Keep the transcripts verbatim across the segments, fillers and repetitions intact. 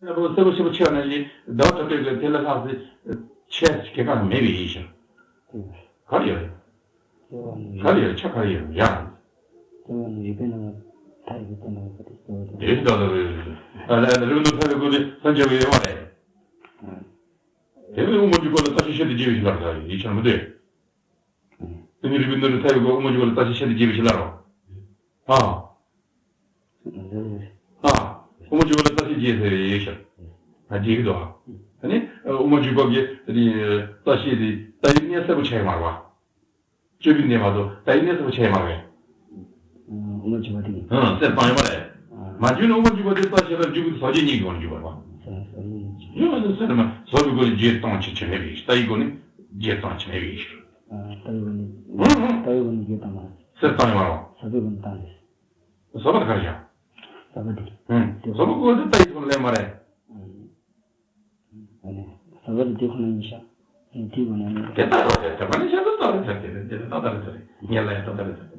ཨ་ནི་སེར་པོ་ཆེན་པོ་ཆེ་བ་ནང་བཞིན་ཟླ་བ་གྲགས་པའི་གི་དེ་ལས་ལྷག་ཙམ་ཆེ་གེ་ག་མེད་པའི་ཡིན་ཞིང་། ག་རེ་ཡོད་རེད། ག་རེ་ཡོད་རེད། ཆ་ག་རེ་ཡོད་རེད་ཡ། དེ་ནི་རིགས་པའི་ནང་མཐའ་ཡས་པའི་དེ་ནང་གི་དེ་གཙོ་བོ་དེ། དེ་ལྟ་ལ་རེད། ཨ་ལ་ལ་རིགས་ནི་མཐའ་ཡས་པའི་སྒོ་ནས་སངས་རྒྱས་པའི་ཡོད་མ་རེད། དེ་ནི་དབུ་མ་འཇུག་པ་ལ་བརྟག་ཅིང་དཔྱད་དེ་རྒྱས་པའི་ཕྱིར་ལ་རེད་ཡིན་ཆགས་མི་འདུག་དེ་ནི་རིགས་པའི་ནང་མཐའ་ཡས་པའི་སྒོ་དབུ་མ་འཇུག་པ་ལ་བརྟག་ཅིང་དཔྱད་དེ་རྒྱས་པའི་ཕྱིར་ལ་རོ། ཨ། ཨ། དབུ་མ་འཇུག་པ་ལ་བརྟག་ཅིང་དཔྱད་ཟེར་བའི་ཡོད་ཤག་ཨ་རྒྱས་ཀྱི་འདུག་ཨ་ནི་དབུ་མ་འཇུག་པ་གི་དེ་ནི་བརྟག་དཔྱད་དེ་ལྟ་བའི་གནས་གསལ་པོ་ཆགས་ཡོད་མ་རེད་པ། དཔྱོད་པའི་གནས་མ་གཏོགས་ལྟ་བའི་གནས་གསལ་པོ་ཆགས་ཡོད་མ་རེད། དབུ་མ་འཇུག་པ་དེ་གི། ཨང་། གསལ་བཏང་ཡོད་མ་རེད། མ་འཇུག་ན་དབུ་མ་འཇུག་པ་དེ་བརྟག་དཔྱད་ལ་འཇུག་པའི་ཟབ་ཆོས་གཉིས་ཀྱི་སྒོ་ནས་འཇུག་པ་རེད་པ། ཡོད་པ་དེ་གསལ་མ་ཟབ་པའི་སྒོ་ནས་རྗེས་གཏོང་བྱེད་ཆེ་མེད་པའི་ལྟ་བའི་སྒོ་ནས་རྗེས་གཏོང་བྱེད་མེད་པའི་ཕྱིར། ལྟ་བའི་སྒོ་ནས། ཨང་། ལྟ་བའི་སྒོ་ནས་རྗེས་གཏོང་མ། གསལ་བཏང་ཡོད་མ་རེད་པ། ཟབ་པའི་སྒོ་ནས་བཏང་རེད། ཟབ་པ་དེ་ག་རེ་བྱ། ཟབ་པ་དེ། ཨང་། དེ་ཟབ་པ་ཀུན་ཏུ་ལྟ་ཡི་ཐོག་ལེན་མ་རེད། ཨང་། ཨ་ནི་ཟབ་པ་དེ་དེ་ཁོ་ན་ཡིན་ཤག་ཨ་ནི་དེའི་སྒོ་ནས་ཨ་ནི། དེ་ལྟ་རོ་དེ་དེ་མ་ནི་བྱ་ད་ལྟ་རེད་ཟེར་དེ་རེད། དེ་ལྟ་ལྟ་རེད་ཟེར་རེད། ངས་ལ་ཡང་ལྟ་ལྟ་རེད་ཟེར་དེ།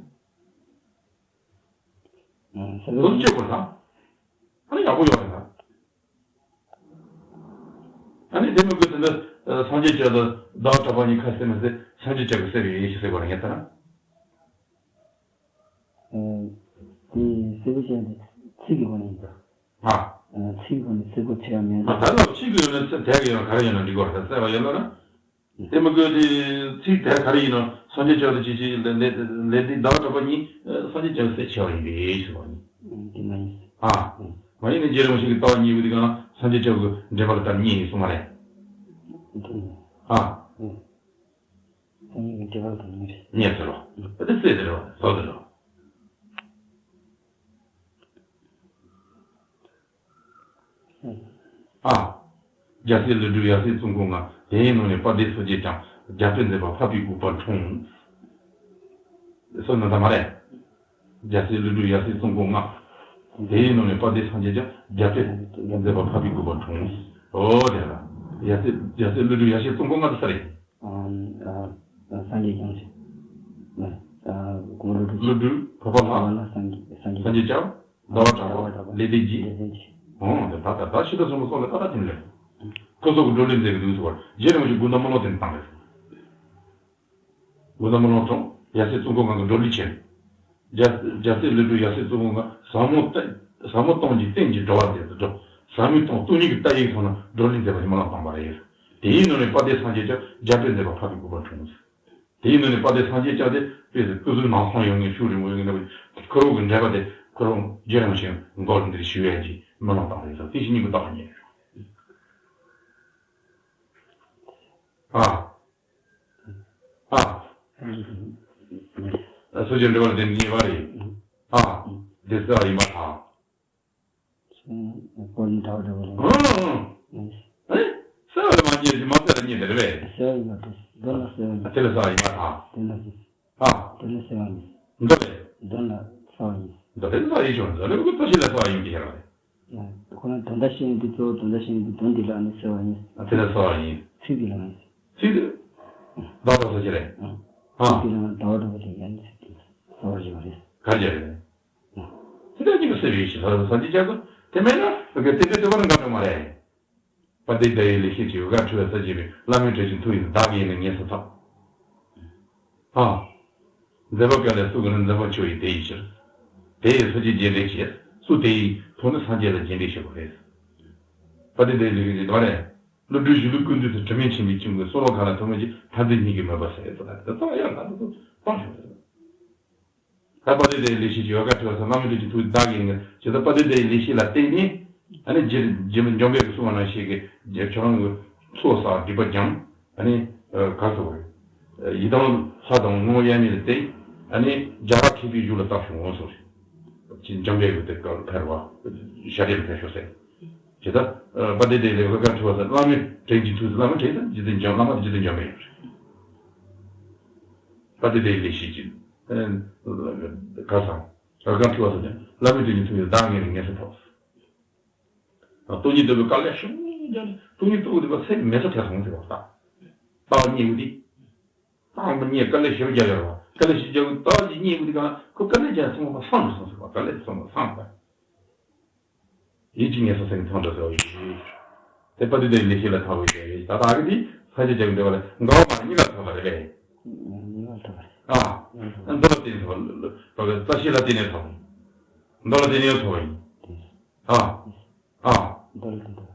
ཨང་། ཟབ་པ་དེ། ལོ་བཅུ་གོ་ས། ཨ་ནི་ཡག་པོ་ཡོད་རེད་ད། ཨ་ནི་དེ་མི་དགོས་དེ་འདྲ་སངས་རྒྱས་བཅས་དང་ཟླ་བ་གྲགས་པ་གཉིས་ཁ་བསད་མི་བསད་སངས་རྒྱས་བཅས་ཀྱིས་བསད་པའི་ཡིན་ཞེས་ཟེར་བ་རེད་ངས་ལྟ་ན། ཨ། དེ་སེར་པོ་ཆེན་དེ་ཚིག་གི་སྒོ་ནས་ཡིན་ཙང་། ཨ། ཨ། ཚིག་གི་སྒོ་ནས་སེར་པོ་ཆེ་བ་མིན་ཨ། ཙང་། ད་ལ་ཚིག་གི་ཡོད་ན་ཚིག་དེ་གི་ཡོད་ན་ག་རེ་ཡོད་ན་འགྲིག་གོ་རེད། ད་བསད་པ་ཡོད་ལ་ན། དེ་མི་དགོས་དེ་ཚིག་དེ་ག་རེ་ཡིན་ན་སངས་རྒྱས་བཅས་དང་ཅི་ཅི་ལས་ལས་ལས་དེ་ཟླ་བ་གྲགས་པ་གཉིས་སངས་རྒྱས་བཅས་བསད་ཆེ་བ་ཡིན་པས་ཞེས་པ་ཡིན། ཨ། དེ་མ་ཡིན། ཨ། མ་ཡིན་ན་རྗེ་རིན་པོ་ཆེ་གི་ལྟ་བ་གཉིས་པོ་དེ་ག་ན་སངས་རྒྱས་བཅས་ཀྱི་འགྲེལ་པ་ལ་ལྟར་གཉིས་ཡིན་གསུངས་མ་རེད། དེ་ཡིན། ཨ། ཨ། སངས་རྒྱས་ཀྱི་འགྲེལ་པ་དང་གཉིས་རེད། གཉིས་ཟེར་རོ། ཨ། དེ་གསལ་ཟེར་རོ། ཟོ་ཟེར་རོ། ཨ། རྒྱལ་སྲས་ཀླུ་སྒྲུབ་ཡབ་སྲས་ཙོང་ཁ་ལྔ། དེའི་ནང་ནས་དཔལ་ལྡན་སངས་རྒྱས་ཀྱང་། རྒྱལ་པོས་མཛད་པ་འཕགས་པའི་གོ་འཕང་འཁྲུངས། སོ་ན་ད་མ་རེད། རྒྱལ་སྲས་ཀླུ་སྒྲུབ་ཡབ་སྲས་ཙོང་ཁ་ལྔ། དེའི་ནང་ནས་དཔལ་ལྡན་སངས་རྒྱས་ཀྱང་། རྒྱལ་པོས་མཛད་པ་འཕགས་པའི་གོ་འཕང་འཁྲུངས། འོ་དེ་ལ། ཡབ་སྲས་རྒྱལ་སྲས་ཀླུ་སྒྲུབ་ཡབ་སྲས་ཙོང་ཁ་ལྔ་དེ་ས་རེད། ཨ། ཨ། སངས་རྒྱས་བསྐྱངས་ཤིང་། ཨ། ཨ། གོང་ལུ་སྒྲུབ། ཀླུ་སྒྲུབ་བོད་པ་ལྷ། བོད་པ་ལྷ། སངས་རྒྱས། སངས་རྒྱས། སངས་རྒྱས་བསྐྱངས། ཟླ་བ་གྲགས་པ། ཟླ་བ་གྲགས་པ། ལེགས་ལྡན་འབྱེད། ལེགས་ལྡན་འབྱེད། ཨོ་དེ་ད་ད་ད་ཕྱི་དྲོ་སོང་ལ་སོང་ལ་ད་ད་ཐིམ་ལེ། ཁོ་ཚོ་གི་བགྲོ་གླེང་མཛད་གི་འདུག་ཟེར་བར་རྗེ་རིན་པོ་ཆེ་དགོང་དག་སྨོན་ལམ་དེ་ནས་བཏང་རེད། དགོང་དག་སྨོན་ལམ་བཏང་། ཡབ་སྲས་ཙོང་ཁ་ལྔ་གི་བགྲོ་གླེང་བྱས། རྒྱལ་རྒྱལ་སྲས་ཀླུ་སྒྲུབ་ཡབ་སྲས་ཙོང་ཁ་ལྔ་ཟབ་མོ་སྟོང་ཟབ་མོ་སྟོང་གི་རྟེན་གྱི་འགྲོ་བ་དེ་ཚོ་འགྲོ། ཟབ་མོ་སྟོང་སྟོང་ཉིད་ཀྱི་ལྟ་བའི་ཐོག་ནས་བགྲོ་གླེང་མཛད་པ་ཞིག་སྨོན་ལམ་བཏང་བ་རེད། དེའི་ནང་ནས་དཔལ་ལྡན་སངས་རྒྱས་ཀྱང་རྒྱལ་པོས་མཛད་པ་འཕགས་པའི་གོ་འཕང་འཁྲུངས། དེའི་ནང་ནས་དཔལ་ལྡན་སངས་རྒྱས་ཀྱང་དེ་དཔེ་སྐུ་གཟུགས་ནང་ཁོང་ཡོང་ངེས་ཤུགས་རིང་པོ་ཡོང་ངེས་ན་ཁོ་རང་གི་འགྲེལ་པ་དེ་ཁོ་རང་རྗེ་རིན་པོ་ཆེ་མགོ་ལ་འདིར་ཞུ་ཡས་ཀྱི་སྨོན་ལམ་བཏང་བ་རེད་ཟེར། དེ་བཞིན་ཉིད་ཀྱི་བདག་ཉིད་རེད། ཨ། ཨ། སོ་སོའི་འགྲེལ་པ་དེ་ཉེས་པ་རེད། ཨ། དེ་གསལ་བ་ཡིན་པར་ཐལ། སྐོར་ནི་གྲགས་འགྲོ་བ་རེད། ཨང་། ཨང་། ཨེ། གསལ་བ་ལ་མ་རྙེད་ཅིང་མ་གསལ་ལ་རྙེད་དེ་རེད་པས། གསལ་བ་ཡིན་པར་ཐལ། དོན་ལ་གསལ་བ་ཡིན། དེ་ལ་གསལ་བ་ཡིན་པར་ཐལ། དོན་ལ་གསལ། ཨ། དོན་ལ་གསལ་བ་ཡིན། འདི་རེད། དོན་ལ་གསལ་བ་ཡིན། འདི་རེད་གསལ་བ་ཡིན་ཞོར་འདི་རེད་ཀུན་ལྟ་ཞིག་ལ་གསལ་བ་ཡིན་གྱི་ཤར་བ་རེད། ཁོ་ན་དོན་དག་ཤེས་ཡོན་དེ་གཙོ་བོ་དོན་དག་ཤེས་ཡོན་དེ་དོན་འདི་ལ་ནི་གསལ་བ་ཡིན། ཨ་དེ་ལ་གསལ་བ་ཡིན། ཚིག་འདི་ལ་ནི། ཚིག་འདི། བདག་དང་ས་ཅི་རེད། ཨ། ཚིག་འདི་ལ་ནི་ཟླ་བ་གྲགས་པ་དེ་ཡང་ནི་ཚིག་འདི་གསལ་བར་བྱེད་པ་རེད། ག་རེ་རེད། དེ་འདྲ་གཉིས་ཀ་གསལ་བའི་ཡེ་ཤེས་ལ་ས་ཅི་ཅག་གི་དེ་མེད་ན་དེ་དེ་དེ་བར་འགའ་འགྲོ་མ་རེད། དཔལ་ལྡན་འདས་ཡི་ལེགས་བཤད་ཀྱི་འོད་དཀར་འཕྲོ་བ་ས་ཅི་བའི་བླ་མའི་དྲིན་གྱི་མཐུ་ཡིས་བདག་གི་ཡིད་ནི་ངེས་སུ་ཐོབ། ཨ། མཛད་པ་དཀའ་ལས་སུ་གིས་ནི་འཛིན་པ་ཆོས་ཡིན་དེ་ཡི་ཕྱིར། དེ་ཡི་ཚུལ་གྱིས་རྗེས་འདྲེན་བྱེད། སུ་དེ་ཡི་ཐོག་ནི་སངས་རྒྱས་ལ་རྗེས་འདྲེན་བྱེད་པ་རེད། དཔལ་ལྡན་འདས་ཡི་ལེགས་བཤད་ཀྱི་དོན་རེད། ཀླུ་སྒྲུབ་ཞི་ལུ་ཀུན་འདུས་སུ་དྲི་མེད་མཁྱེན་པའི་ཁྱིམ་གྱི་གསོལ་བ་གང་ལ་ཐོགས་མེད་ཀྱི་ཕན་བདེ་སྙིང་གི་མོས་པ་ཟེར་ཡོད་ཚོ་ལ་དེ་ཚོ་ཡང་ང་ཚོ་སྤང་ཆོག་རེད། ད་དཔལ་ལྡན་འདས་ཡི་ལེགས་བཤད་ཀྱི་འོད་དཀར་འཕྲོ་བ་ས་བླ་མའི་དྲིན་གྱི་མཐུ་བདག་གིས་ངེས་ཇི་ལྟར་དཔལ་ལྡན་འདས་ཡི་ལེགས་བཤད་ལ་བརྟེན་ནས་ཨ་ནི་རྗེ་རྗེ་འཇམ་དཔལ་གྱིས་གསུངས་པ་ནང་བཞིན་གྱི་རྗེ་ཁྱོད་རང་གི་ཚོགས་བསགས་སྒྲིབ་པ་སྦྱངས་ཨ་ནི་ག་ཚོད་ཡི་དམ་ལྷ་དང་སྔོན་དབྱར་མེད་ལ་བརྟེན་ཨ་ནི་རྒྱ་གར་མཁས་པའི་གཞུང་ལ་བརྟག་ཞིང་འོང་སོང་ཞིང་འཇམ་དཔལ་གྱིས་དེ་སྐབས་ལ་ཕེབས་པ་ཞལ་འདེབས་ཕེབས་ཤོག་ཟེར། ཇི་ལྟར་དཔལ་ལྡན་འདས་ལེགས་བཤད་འཕྲོ་བ་ས་བླ་མའི་དྲིན་གྱི་མཐུ་བླ་མའི་དྲིན་ས་རྗེ་བཙུན་འཇམ་བླ་མ་རྗེ་བཙུན་འཇམ་དཔལ་ཡོད་རེད། དཔལ་ལྡན་འདས་ལེགས་བཤད་ཀྱི། ག་ས། ར་ག་འཕྲོ་བ་ས་བླ་མའི་དྲིན་གྱི་མཐུ་ཡིས་བདག་ངེས་ནས་ངེས་སུ་ཐོབ། སྟོང་ཉིད་རྟོགས་པའི་དཀའ་ལས་ཤུགས་ཀྱང་སྟོང་ཉིད་རྟོགས་པའི་སེམས་མེད་སར་ཐལ་སོང་ཟེར་བ་ལྟ། ལྟ་བ་རྙེད་པ་དེ། ལྟ་བ་མི་རྙེད་དཀའ་ལས་ཞེ་པོ་རྒྱག་ཡོད་རེད་བ། དཀའ་ལས་ཞེ་པོ་རྒྱག་གི་ལྟ་བ་ཅིག་རྙེད་པ་དེ་ག་ཁོ་དཀའ་ལས་རྒྱག་ཚང་མ་སངས་འགྲོ་སོང་ཟེར་བ་དཀའ་ལས་ཚང་མ་སངས་པ། ཡིད་ཀྱི་ངལ་གསོ་སེམས་ཀྱི་མཚོ་འདྲ་ཟེར་བ་ཡོད། དེ་པ་དུས་དེ་ལས་ཤེས་ལ་ཐོགས་པའི་ཟེར་བའི་ད་ལྟ་གི་དེ་ས་ཆ་རྒྱག་འདྲ་བ་ལ་འགལ་བ་མ་གཉིས་ལ་ཐོགས་པ་རེད་པས། གཉིས་ལ་ཐོགས་པ་རེད། ཨ། གཉིས་ལ་ཐོགས་མདོ་ལ་བརྟེན་ཐོགས། རྩ་ཤེས་ལ་བརྟེན་ནས་ཐོགས། མདོ་ལ་བརྟེན་ནས་ཡང་ཐོགས་པ་ཡིན། ཨ། ཨ། མདོ་ལ་བརྟེན་ཐོགས།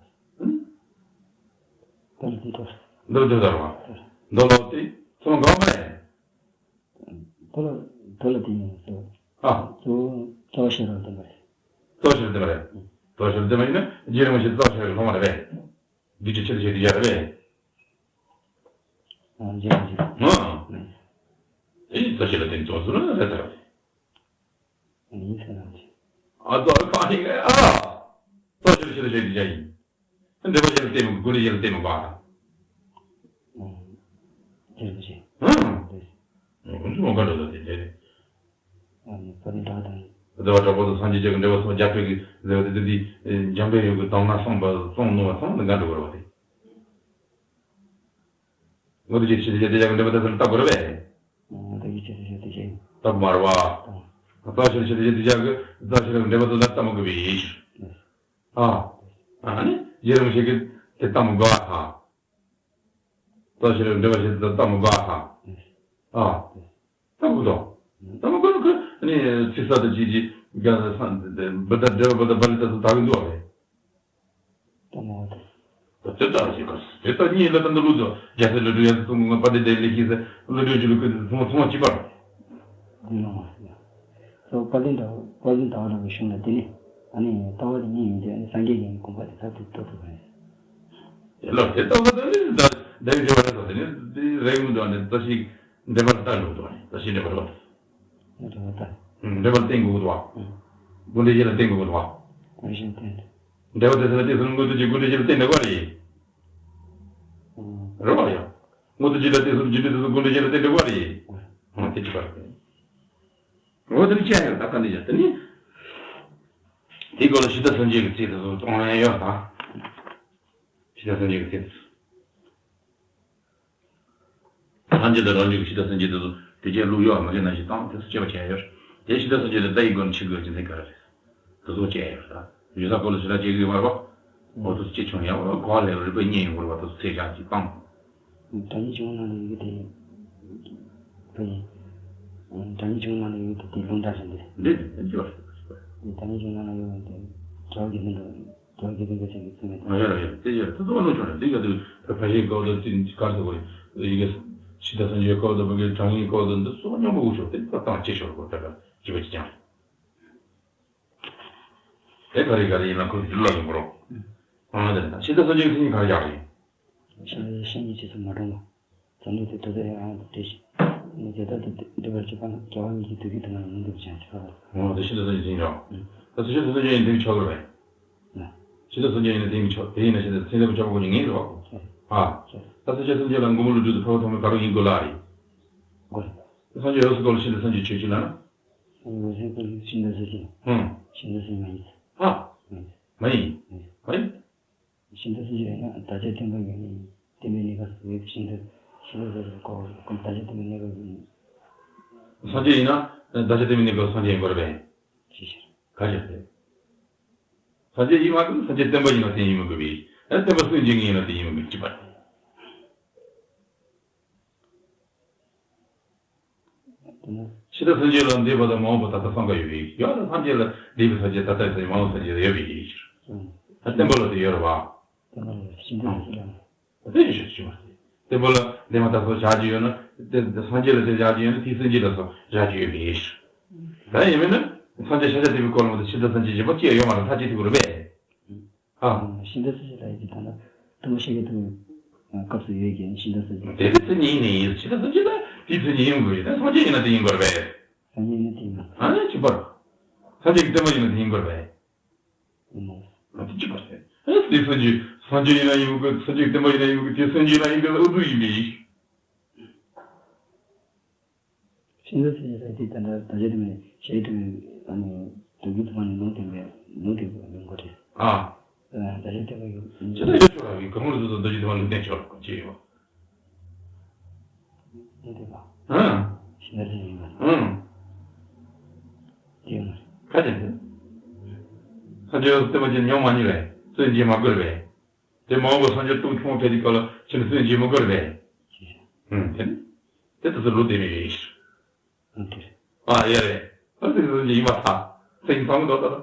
མདོ་ལ་བརྟེན་ཐོགས། མདོ་ལ་བརྟེན་ཐོགས་པ། མདོ་ལ་བརྟེན་ཚོང་འགལ་བ་མ་རེད། མདོ་ལ་མདོ་ལ་བརྟེན་ནས་སོ། ཨ། གཙོ་བོ་རྩ་བ་ཤེས་ལ་བརྟེན་པ་རེད། རྩ་བ་ཤེས་ལ་བརྟེན་པ་རེད། རྩ་བ་ཤེས་ལ་བརྟེན་པ་ཡིན་ན་རྗེ་རིན་པོ་ཆེ་རྩ་བ་ཤེས་ལ་སློབ་མ་རེད་པས། འདི་ཅི་ཆེ་ཆེ་འདི་ཡ་རེད་པས། ཨ། རྗེ་རིན་པོ་ཆེ། ཨ། ཨེ་རྩ་བ་ཤེས་ལ་བརྟེན་དོན་ཟུར་ན་རེད་ཟེར་བ། ཡིན་ཟེར་ན་ཅི། ཨ་ཙོ་ཨ་ཕ་ཡིན་ཨ། རྩ་བ་ཤེས་ལ་ཤེས་ལ་བརྟེན་འདི་ཡ་ཡིན། འགྲེལ་པ་ཅན་ལ་བརྟེན་མི་དགོས། དགོངས་འགྲེལ་ཅན་ལ་བརྟེན་མི་དགོས། ཨང་། རྗེ་རིན་པོ་ཆེ། ཨང་། རེད། ཁོང་ཚོ་འོང་ག་འགྲོ་ད་དེ་འདྲ་རེད། ཨ་ནི་བ་དན་གྲགས་དང་། བདེ་བ་དྲག་པོ་དང་སངས་རྒྱས་ཀྱི་འགྲེལ་པ་སོགས་རྒྱ་སྐད་ཀྱི་ལེའུ་དེ་དེ་འཇམ་དཔལ་ཡུལ་གྱི་གདམས་ངག་གསུངས་པ་གསུངས་ནོ་བ་ཚང་མ་འགའ་འགྲོ་བར་བ་དེ། མངོན་རྟོགས་ཀྱི་ཆེད་དུ་བྱས་ཏེ་ཡང་འགྲེལ་པ་དེ་ཚོ་ལ་ལྟ་དགོས་རེད་པས། མངོན་རྟོགས་ཀྱི་ཆེད་དུ་བྱས་ཏེ་ཡང་ལྟ་དགོས་མ་རེད་པ། རྩ་བ་ཤེས་ལ་ཆེད་དུ་བྱས་ཏེ་ཡང་རྩ་བ་ཤེས་ལ་འགྲེལ་པ་དེ་ལ་ལྟ་མི་དགོས་པས། ཨ། ཨ་ནི་རྗེ་རིན་པོ་ཆེ་གིས་དེ་ལྟ་མི་དགོས་པ་དང་། རྩ་བ་ཤེས་ལ་འགྲེལ་པ་བྱེད་དུ་ལྟ་མི་དགོས་པ་དང་། ཨ། ལྟ་མི་དགོས་དང་། ལྟ་མི་དགོས་ན་ཁོ་ནི་ཚིག་གསར་དུ་ཅིག་ཅིག་རྒྱ་ས་འབུ་ད་འགྲེལ་པ་འབུ་ད་པ་ལི་ད་སུ་ད་གི་འདུག་བ་རེད། ལྟ་མི་དགོས་དང་། དེ་ལྟར་ཞིག་ག་དེ་ལྟར་གཉིས་ལ་ད་འདི་ལུགས་སུ་རྒྱ་སེ་ལ་འགྲོ་ཡ་སུ་གསུང་གི་ང་པ་དེ་དེ་ལས་ཤེས་ཟེར་ལ་འགྲོ་རྒྱུ་ལུགས་ཀྱི་ཚོང་ཚོང་གཅིག་པར། འདི་ལ་མ་ཟེར། སོ་པ་ལི་འདྲ་པ་ལི་འདྲ་བ་ར་བའི་གཞུང་ལ་དེ་ནི་ཨ་ནི་ལྟ་བ་དེ་གཉིས་ཡིན་དུས་ཨ་ནི་སངས་རྒྱས་ཀྱི་དགོངས་པ་དེ་ཚར་དུ་ཐོབ་ཐུབ་པ་རེད། ལགས་དེ་ལྟ་བ་དེ་ནི་ད་ལྡེའུ་བཞི་པ་རེད་ཟེར་དེ་ནི་དེ་རེད་མི་འདུག་ཨ་ནི་བཀྲ་ཤིས་འགྲེལ་པ་ལ་ལྟ་འགྲོ་འདུག་ཨ་ནི་བཀྲ་ཤིས་འགྲེལ་པ་རེད་པ། འགྲེལ་པ་ལྟ། འགྲེལ་པ་ལ་བརྟེན་དགོས་འདུག་པ། དགོངས་འགྲེལ་བཞི་ལ་བརྟེན་དགོས་འདུག་པ། དགོངས་གཞི་བརྟེན། འགྲེལ་པ་དེ་ཚོ་ལ་བརྟེན་སོང་ན་མངོན་རྟོགས་ཀྱི་དགོངས་འགྲེལ་བཞི་ལ་བརྟེན་འགྲོ་གི་རེད། རེད་པ་ཡ། མངོན་རྟོགས་བཞི་ལ་བརྟེན་སོང་ན་རྒྱུ་འབྲས་དེ་ཚོ་དགོངས་འགྲེལ་བཞི་ལ་བརྟེན་འགྲོ་གི་རེད། ཨ་དེ་ཅི་པར། འོ་དེ་ནི་ཅི་ཡང་ཡོད་ད་ག་འདི་ཡ་དེ་ནི། དེའི་སྐོར་ལ་ཤིང་རྟ་སེང་ཆེན་གྱི་ཚིག་དེ་ཚོ་གཏོང་ཡ་ཡོད་ད། ཤིང་རྟ་སེང་ཆེན་གྱི་ཚིག་དེ་ཚོ། སངས་རྒྱས་དང་རང་རྒྱུད་ཀྱི་ཤིང་རྟ་སེང་ཆེན་དེ་ཚོ་དེ་རྗེས་ལུགས་ཡོད་མ་རེད་ན་ཞིག་བཏང་དེ་ཚོ་དཔྱད་པ་བྱས་ཡོད། དེ་ཤིང་རྟ་སེང་ཆེན་དེ་ལྟ་ཡི་སྒོ་ནས་འཆི་དགོས་ཀྱི་འཛིན་ག་རེ་རེད། དེ་ཚོ་དཔྱད་ཡོད་ད། ཡོད་ས་སྐོར་ལ་ཞིག་ལ་བྱེད་དགོས་མ་རེད་པ། འོ་དེ་ཚོ་ཅི་བྱུང་ཡང་གོ་བ་ལས་རིག་པའི་གཉེན་ཡོང་དགོས་རེད་པ། དེ་ཚོ་ཚེ་ཞག་ཅིག་བཏང་། དྲ་ཉིན་བྱུང་ན་ལས་ཡོད་དེ། ཕ་ཡིན། དྲ་ཉིན་བྱུང་ན་ལས་ཡོད་དེ་དེ་རླུང་འདྲ་ཞིག་འདི། འདི་འདི་འདི་ཅི་བ་རེད། དྲ་ཉིན་བྱུང་ན་ལས་ཡོད་དེ། དྲ་བ་གི་འདི་འདྲ། དེ་བ་དགེ་ལྡན་པའི་ཚིག་གི་ཚིག་མེད་དང་། ཡོད་རེད་ཡོད་རེད། དེ་ཡོད་རེད། དེ་ཚོ་བློ་ཆུང་རེད། དེ་ག་དུས་ཕལ་ཆེར་གོ་དང་ཚིག་ག་རེ་ཟེར་དགོས་རེད། ཡི་གེ་ཤིང་རྟ་སེང་ཆེན་གོ་དང་བུ་གའི་གྲངས་ངེས་གོ་དང་འདི་སོགས་མཉམ་པོ་འུ་ཆོ་དེ་ཚོ་བཏང་ཅི་ཤོར་དགོས་ད་ག་ཅི་བ་ཅི་ཀྱང་རེད། དེ་ག་རེ་ག་རེ་ཡིན་ན་ཁོ་ཚོ་རྒྱུད་ལ་ཡོང་གི་རོགས། ཨང་དེ་རེད། ད་ཤིང་རྟ་སེང་ཆེན་གྱི་མཚན་ཉིད་ག་རེ་བཞག་རེད། ཤིང་རྟ་སེང་ཆེན་ཚོ་མ་གྲོངས་པ། བྱང་ཆུབ་ཏུ་དེ་ཡང་དེ་བཞིན་ནི་དེ་ལྟར་དུ་སྒྲིབ་པར་བྱེད་པ་ན་རྒྱལ་བ་ཉིད་ཀྱི་ཐུགས་ཀྱི་དུ་མ་ལ་མི་འདུག་ཅེས་ཆོག་ལ། འོ་དེ་ཤིང་རྟ་སེང་ཆེན་ཡིན་རོགས། ཨ་ད་སེང་ཆེན་སེང་ཆེན་ཡིན་དེ་ཆོག་གི་རེད། ན། ཤིང་རྟ་སེང་ཆེན་ཡིན་ན་དེ་ཡིན་ཆོག་དེ་ཡིན་ན་ཤིང་རྟ་སེང་ཆེན་ཆོག་པ་ཁོ་ཉིད་ངེས་རེད་བ། ཨ། ད་སེང་ཆེན་སེང་ཆེན་ལ་མགོན་པོ་ཀླུ་སྒྲུབ་དང་འཕགས་པ་ཐོགས་མེད་ག་རེ་ཡིན་དགོས་ལ་རེད། དགོས་རེད། སངས་རྒྱས་འོད་གསལ་སྐོར་ལ་ཤིང་རྟ་སེང་ཆེན་ཆོས་ཅི་ལ་ན། སངས་རྒྱས་འོད་གསལ་སྐོར་ལ་ཤིང་རྟ་སེང་ཆེན། ཧུམ། ཤིང་རྟ་སེང་ཆེན་མ་ཡིན། ཨ། མ་ཡིན། མ་ཡིན། མ་ཡིན། ཤིང་རྟ་སེང་ཆེན་ཡིན་ན་བདག་ཅག་བསྟན་པ་ཡོད་ནི་བསྟན་པའི་གནས་སྐབས་སུ་ཡོད་ཤིང་རྟ་ཤིང་རྟ་ཟེར་བའི་སྐོར་ཁོང་བདག་ཅག་བསྟན་པའི་གནས་སྐབས་ཡིན། སངས་རྒྱས་ཡིན་ན་བདག་ཅག་བསྟན་པའི་གནས་སྐབས་སངས་རྒྱས་ཡིན་དགོས་རེད་པས། ཅི་ཕྱིར། ག་ཅི་ཕྱིར། སངས་རྒྱས་ཡིན་མ་གི་སངས་རྒྱས་བསྟན་པ་ཡིན་ན་དེ་ཡིན་མི་དགོས་པས། ཨ་བསྟན་པ་སངས་རྒྱས་ཡིན་ན་དེ་ཡིན་མི་དགོས་ཅི་པར། ཤིང་རྟ་སེང་ཆེན་ལ་འདས་པ་དང་མ་འོངས་པ་ད་ལྟ་སང་ག་ཡོད་པའི་ཡང་ན་སངས་རྒྱས་ལ་འདས་པའི་སངས་རྒྱས་ད་ལྟ་ཡོད་པའི་མ་འོངས་སངས་རྒྱས་ཡོད་པའི་ཕྱིར། ཨ་བསྟན་པ་ལ་དེ་ཡོད་རེད་བ། བསྟན་པ་ལ་ཤིང་རྟ་སེང་ཆེན་ལ། དེ་ཡོད་ཤོད་ཤོད་མ་རེད། བསྟན་པ་ལ་འདས་མ་ད་གཟོད་བཞག་རྒྱུ་ཡོད་ན་དེ་སངས་རྒྱས་ལ་དེ་བཞག་རྒྱུ་ཡོད་ན་དེའི་སེང་ཆེན་ལ་སོགས་བཞག་རྒྱུ་ཡོད་པའི་ཕྱིར། ད་ཡིན་མིན་ན་སངས་རྒྱས་ཤཱཀྱ་ཐུབ་པའི་སྐོར་ལ་མ་གཏོགས་ཤིང་རྟ་སེང་ཆེན་གཞན་པ་ཅི་ཡང་ཡོད་མ་རེད་ཐག་བཅད་ཐུབ་ཀྱི་རེད་པས། ཨ། ཤིང་རྟ་སེང་ཆེན་ལ་ཡིན་གྱི་ད་ལྟ་ཐུན་མོང་ཤཱཀྱ་ཐུབ་པའི་སྐབས་སུ་ཡོད་ཀྱི་ཤིང་རྟ་སེང་ཆེན། དེ་ལྟའི་མཚན་ཉིད་ཡིན་ནི་ཡིན། ཤིང་རྟ་སེང་ཆེན་ལ་དེའི་མཚན་ཉིད་ཡིན་དགོས་ཡིན་ན་སངས་རྒྱས་ཡིན་ན་དེ་ཡིན་དགོས་རེད་པས། སངས་རྒྱས་ཡིན་ན་དེ་ཡིན་དགོས། ཨ་ནི་ཅི་པར། སངས་རྒྱས་ཀྱི་བསྟན་པ་ཡིན་ན་དེ་ཡིན་དགོས་རེད་པས། ཡིན་ནོ། ཨ་དེ་ཅི་པར་རེད། ཨ་དེ་སངས་རྒྱས་སངས་རྒྱས་ཡིན་ན་ཡིན་དགོས། སངས་རྒྱས་ཀྱི་བསྟན་པ་ཡིན་ན་ཡིན་དགོས། དེ་སངས་རྒྱས་ཡིན་ན་ཡིན་དགོས། ཨ་དུ་ཡིན་པས། ཤིང་རྟ་སེང་ཆེན་ལ་དེ་ད་ལྟ་བདག་ཅག་བསྟན་པའི་ཤཱཀྱ་ཐུབ་པའི་ཨ་ནི་མདོ་རྒྱུད་དུ་མ་ནི་ལུང་བསྟན་པའི་ལུང་དེ་ཡོང་གི་རེད། ཨ། བདག་ཅག་བསྟན་པ་ཡོད། ཅི་ལྟར་ཡོད་ཆོག་ལ་གི་གང་ལ་དུ་མདོ་རྒྱུད་དུ་མ་ལུང་བསྟན་ཆོག་ཅི་ཡོད། ལུང་བསྟན་པ། ཨ། ཤིང་རྟ་སེང་ཆེན་ཡིན་པ། ཨ། དེ་ཡོད་མ་རེད། ཁ་ཅན་དེ། སངས་རྒྱས་བསྟན་པ་ཅན་མྱོང་མ་མྱོང་རེད། སུས་བྱེད་མ་དགོས་རེད་པས། དེ་མ་འོངས་པ་སངས་རྒྱས་སྟོང་ཁྱོད་ཕེབས་དུས་སྐབས་ལ་ཁྱེད་ནི་སུས་བྱེད་མ་དགོས་རེད་པས། ཨུམ། དེ་ནི་དེ་ལྟ་ཚུལ་ལུགས་བདེན་མེད་རེད། ཨ་ཡ་རེད། ཨ་དེ་ཚོ་ཡིན་མ་ཐག་སེམས་ཚང་མ་འདོད་ད།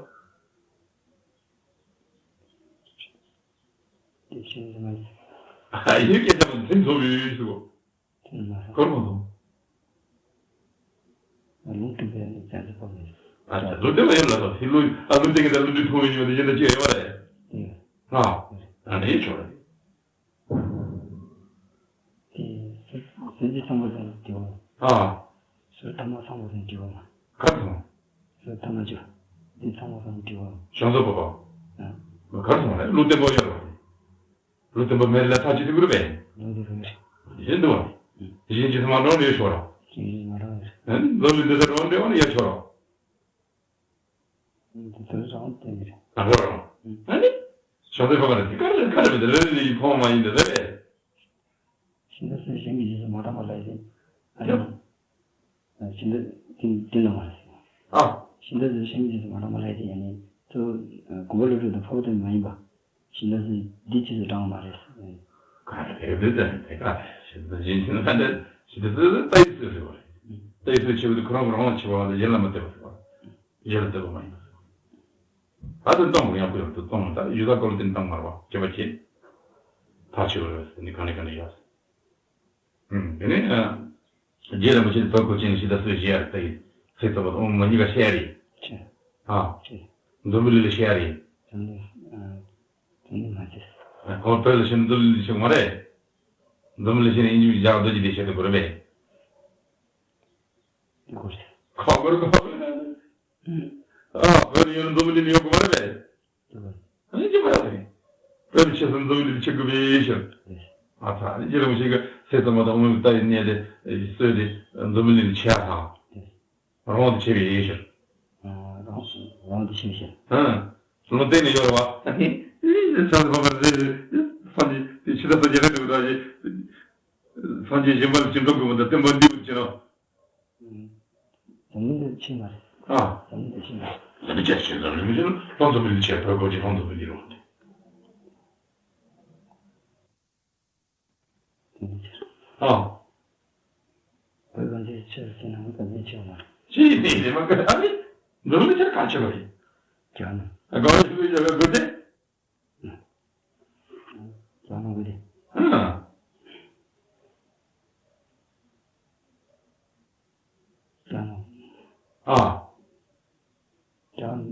དེ་བཞིན་དུ་མ་ཡིན། ཨ་ཡུལ་སྐད་ཆ་མ་སེམས་ཚོགས་ཡོད་ཞུ། དེ་མ་རེད། གོར་མ་སོང་། ལུང་སྟོན་པའི་ནི་བྱ་འདི་པོ་མེད། ཨ་ལུང་སྟོན་པ་ཡོད་ལ་དང་ཧི་ལུ་ཨ་ལུང་སྟོན་གྱི་ད་ལུང་སྟོན་ཐུང་བའི་ཉི་མ་དེ་ཡིན་ད་ཅི་ཡོད་རེད། ཨ་ཨ་ནི་ཆོག་རེད། དེ་སུ་སུ་ཅི་ཚང་པོ་དང་དེ་བ། ཨ་སུ་ཐ་མ་ཚང་པོ་དང་དེ་བ་མ། གར་སོང་། སུ་ཐ་མ་ཅུ་དེ་ཚང་པོ་དང་དེ་བ་མ། ཞང་ཚོ་པ་པ། ཨ་གར་སོང་རེད། ལུང་སྟོན་པ་ཡོད་རེད། ལུང་སྟོན་པ་མེད་ལ་ཐག་ཆོད་དེ་དགོས་རེད་པས། ལུང་སྟོན་པ་མེད། ཡིན་འདུག་བ། ཡིན་གྱི་མ་འགྲོ་འདྲེ་ཤོར་རོ། ཡིན་མ་འགྲོ་རེད། ཨ་ནི་ལོ་ལུ་འདི་ཚོ་འགྲོ་འདྲེ་བ་ནི་ཡ་ཤོར་རོ། འདི་ཚོ་རང་སྟོན་གྱི་རེད། ཨ་ཧོ་རོ། ཨ་ནི། ཞོགས་པའི་ཕ་མ་རེད་དེ་ག་རེ་ག་རེ་མི་འདུག་རེ་རེ་ཡིན་ཕོང་མ་ཡིན་འདི་རེད་པས། ཤིང་རྟ་སུ་ཞིང་གི་རྗེས་སུ་མ་འབྲང་བ་ལ་ཡིན། ཨ་ནི། ཤིང་རྟ་དེ་དེ་ལ་མ་རེད། ཨ། ཤིང་རྟ་སུ་ཞིང་གི་རྗེས་སུ་མ་འབྲང་བ་ལ་ཡིན་ཨ་ནི། ཚུར་གོམ་པ་ལུ་ཁྲུ་དང་ཕོ་བ་དེ་མ་ཡིན་པ། ཤིང་རྟ་སུ་འདི་རྗེས་སུ་འབྲང་བ་མ་རེད། ག་རེ་རེད་དེ་དེ་ག་རེ་ཤིང་རྟ་ཞིང་ཤིང་རྟ་འདི་ཤིང་རྟ་སུ་ལྟ་ཡི་སུ་རེད་བ་རེད། ལྟ་ཡི་སུ་ཆེ་བ་དེ་ཁོ་རང་གི་རང་ཆེ་བ་ལ་ཡིན་ལ་མ་བལྟས་པ་ཟེར་བ། ཡིན་ལ་བལྟས་པ་མ་ཡིན་པ་ཟེར་བ། ད་དེ་གཏོང་མི་ཡག་པོ་ཡོད་དུ་གཏོང་ད་ཡུལ་ས་སྐོར་དེ་གཏོང་མ་རེད་བ་སྐྱེ་བ་སྐྱེ། ཐག་ཆོད་རེད་ཟེར་ནི་ག་ནས་ག་ནས་ཡོད། ཨུམ། དེ་ནས་རྗེ་རིན་པོ་ཆེ་བོད་སྐོར་ཅན་ཞིག་ད་སུས་བཤད་རེད་ད་ཡིན་ཚེ་ཐོབ་པ་དང་མ་གཉིས་ཀ་བཤད་རེད། ཨ། འཛམ་བུ་གླིང་ལ་བཤད་རེད། འཛམ་གླིང་ཨ། འཛམ་གླིང་མ་བཤད། ཁོང་བོད་ལ་ཕྱིན་འཛམ་གླིང་ལ་ཕྱིན་མ་རེད། འཛམ་གླིང་ལ་ཕྱིན་ཡིན་རྒྱ་རྡོ་རྗེ་དེ་བཤད་དེ་བོར་བས། དེ་གོ་རེད། ཁ་བོར་གོ་རེད། ཨ་བོད་ཡོད་འཛམ་བུ་གླིང་ཡོད་དགོས་རེད། ཨ་ནི་ཅི་མ་ཡོད་རེད། བོད་ཆེ་སུ་འཛམ་བུ་གླིང་ཆེ་དགོས་པའི་ཤོད། ཨ་ཚ་ནི་རྗེ་རིན་པོ་ཆེ་གི་སེ་ཚ་མ་དང་དབུ་མའི་ལྟ་ཡི་གནས་དེ་གསོལ་ཏེ་འཛམ་བུ་གླིང་ཆེ་ཨ་ཚ། རང་དབང་དུ་བྱས་པའི་ཤོད། རང་དབང་དུ་བྱས་ཤོད། ཨ་ལུང་བསྟན་ནས་ཡོད་རེད་བ། ཨ་ནི་ཚ་ཚ་མ་མ་རེད། སངས་རྒྱས་དེ་ཕྱི་ལ་སངས་རྒྱས་ལ་འགྲོ་གི་རེད། སངས་རྒྱས་གཞན་པ་ལ་ཅི་འགྲོ་དགོས་མི་འདུག་སྟོན་པ་འདི་བུ་ཅི་རང་། འཛམ་གླིང་དུ་ཕྱིན་པ་རེད། ཨ། འཛམ་གླིང་དུ་ཕྱིན་པ་རེད། འཛམ་གླིང་ཆེ་ཆེ་འཛམ་གླིང་མི་ཆེ་ལ་ལྷོ་འཛམ་གླིང་ཆེ་བོད་གོ་ཆེ་ལྷོ་འཛམ་གླིང་རོ། འཛམ་གླིང་ཆེ། ཨ། བོད་གངས་ཅན་ཆེ་ཟེར་ན་འཛམ་གླིང་ཆེ་བ་མ་རེད། ཅི་ཡིན་ནི་མ་ག་ཨ་ནི། འཛམ་གླིང་ཆེ་ག་ཆེ་བ་ཡིན། རྒྱ་ནག་ཨ་ག་ཆེ་བ་ཡིན་རྒྱ་ག་དེ། རྒྱ་ནག་གི་རེད། ཨ། རྒྱ་ནག་ཨ། རྒྱ་ནག་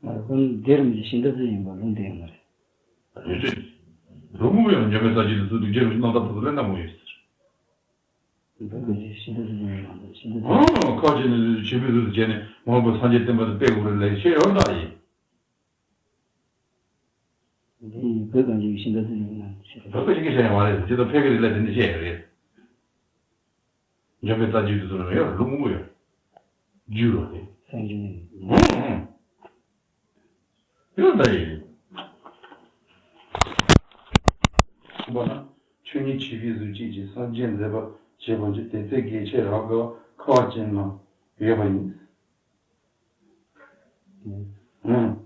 མ་རེད། ཁོང་འདིར་མི་ཤིང་རྟ་ཚོ་ཡིན་པ་ལུང་བསྟན་ཡོད་མ་རེད། ཡོད་རེད། ལུང་མོ་ཡང་འཇམ་པའི་རྩ་ཆེན་དུ་ཚུལ་དུ་རྒྱལ་བའི་རྣམ་ཐར་དུ་ལེན་ན་མོ་ཡོད་ཟེར། འདིར་མི་ཤིང་རྟ་ཚོ་ཡིན་པ་ཤིང་རྟ་ཚོ། ཨ་ཁ་ཆེ་ནས་ཆེ་བའི་ཚུལ་དུ་བྱས་ནས་མང་པོ་སངས་རྒྱས་བསྟན་པ་དུ་སྤེལ་དགོས་རེད་ལས་ཤེས་ཡོད་ད་ཡིན། འདི་བོད་གངས་ཅན་གྱི་ཤིང་རྟ་ཚོ་ཡིན་ན་ཤེས་རེད། བོད་ཀྱི་ཤིང་རྟ་ཡང་མ་རེད་ཟེར་ཅི་ལྟར་ཕལ་གི་རེད་ལས་དེ་འདྲ་བཤད་ཡོད་རེད། འཇམ་པའི་རྩ་རྒྱུད་དུ་ཟུར་ཡོད་ལུང་མོ་ཡོད། རྒྱུད་རོ་དེ། སངས་རྒྱས་ནི། ཧུང་ཧུང་། ཡོད་ད་ཡིན། པ་ན་ཆོས་ཉིད་ཆོས་ཀྱི་གཟུགས་བྱད་ཀྱི་སངས་རྒྱས་མཛད་པ་བྱེད་པ་ཅི་དེ་ཚེ་དགེ་ཆེ་རབ་དགའ་ཁ་བ་ཅན་རྣམས་ཡོད་པ་ཡིན། ཨང་།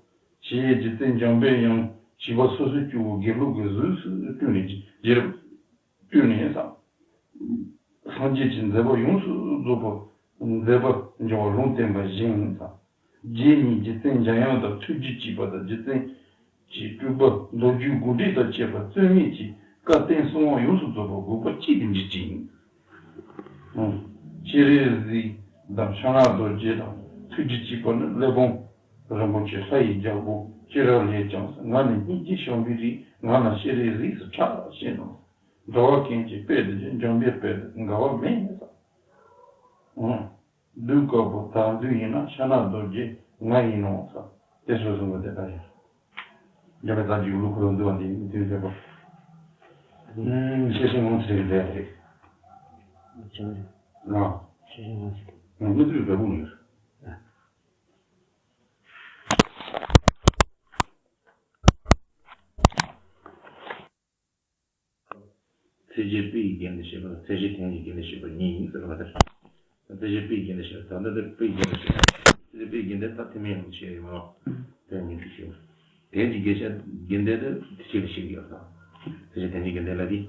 ཞེས་རྗེ་བཙུན་འཇམ་དཔལ་དབྱངས་བྱིས་པ་སོ་སོའི་སྐྱེ་བོ་དགེ་ལུགས་ཀྱི་གཟུགས་སུ་སྤྲུལ་ནས་རྗེ་རབ་སྤྲུལ་ནས་སངས་རྒྱས་ཀྱི་མཛད་པ་ཡོངས་སུ་རྫོགས་པ་མཛད་པ་འབྱུང་བ་ལུང་བསྟན་པ་བཞིན་ཡིན། རྗེ་ཉིད་རྗེ་བཙུན་འཇམ་དབྱངས་དང་ཐུགས་རྗེ་ཅེས་པ་དང་རྗེ་བཙུན་གྱི་སྤྲུལ་པ་མདོ་རྒྱུད་དགོངས་འགྲེལ་དང་བཅས་པ་རྩོད་མེད་ཀྱི་བཀའ་བསྟན་གསུང་བ་ཡོངས་སུ་རྫོགས་པ་དགོངས་པ་གཅིག་ཏུ་འགྲེལ་གྱི་ཡིན། སྤྱན་རས་གཟིགས་དང་ཕྱག་ན་རྡོ་རྗེ་དང་ཐུགས་རྗེ་ཅེས་པ་ནི་གླེགས་བམ་རིན་པོ་ཆེ་ལྷ་ཡི་རྒྱལ་པོ་ཅི་རིགས་ལས་ཀྱང་ང་ནི་སྙིང་རྗེ་བྱམས་པའི་རིགས། ང་ལ་སྤྱན་རས་གཟིགས་སུ་གྲགས་ཤེས་ནོ། འགྲོ་བ་ཀུན་གྱི་དཔལ་དུ་འཇོམས་པའི་དཔལ་དུ་འགལ་བ་མེད། གདུགས་དཀར་པོ་དར་གདུགས་ཡིན་ན་ཕྱག་ན་རྡོ་རྗེ་ང་ཡིན་ནོ། དེ་སོ་སོ་ངོ་དེ་ལྟ་ཡིན། འཇམ་དཔལ་རྩ་རྒྱུད་ཀློག་འཁོར་ལོ་འདུལ་བ་འདི་ཡིན་དུས་འདོད་པ། ཤེས་བཞིན་ངོ་ཚ་རེད་རེད། ང་ཤེས་བཞིན་ངོ་ཚ་རེད། ང་མི་ཚོས་བས་པོ་ངེས། ཚེ་གཅིག་པའི་རྒྱན་དུ་བྱེད་པ་དང་ཚེ་གཅིག་དོན་གྱི་རྒྱན་དུ་བྱེད་པ་གཉིས་ཡིན་ཟེར་བ་དེ། ཚེ་གཅིག་པའི་རྒྱན་དུ་བྱེད་པ་ད་ལྟ་དེ་པའི་རྒྱན་དུ་བྱེད་པ། ཚེ་གཅིག་པའི་རྒྱན་དེ་ད་ཐེ་མེ་ཡང་བྱེད་ཡོད་མ་རེད། དེ་ དེ་ཞུ། དེ་ཅི་དགེ་བཤེས་དགེ་འདུན་དེ་ཕྱི་ལ་ཞིག་ཡོད་དང་། དེ་ཕྱི་དེ་ཉིད་དགེ་འདུན་ལ་དེ།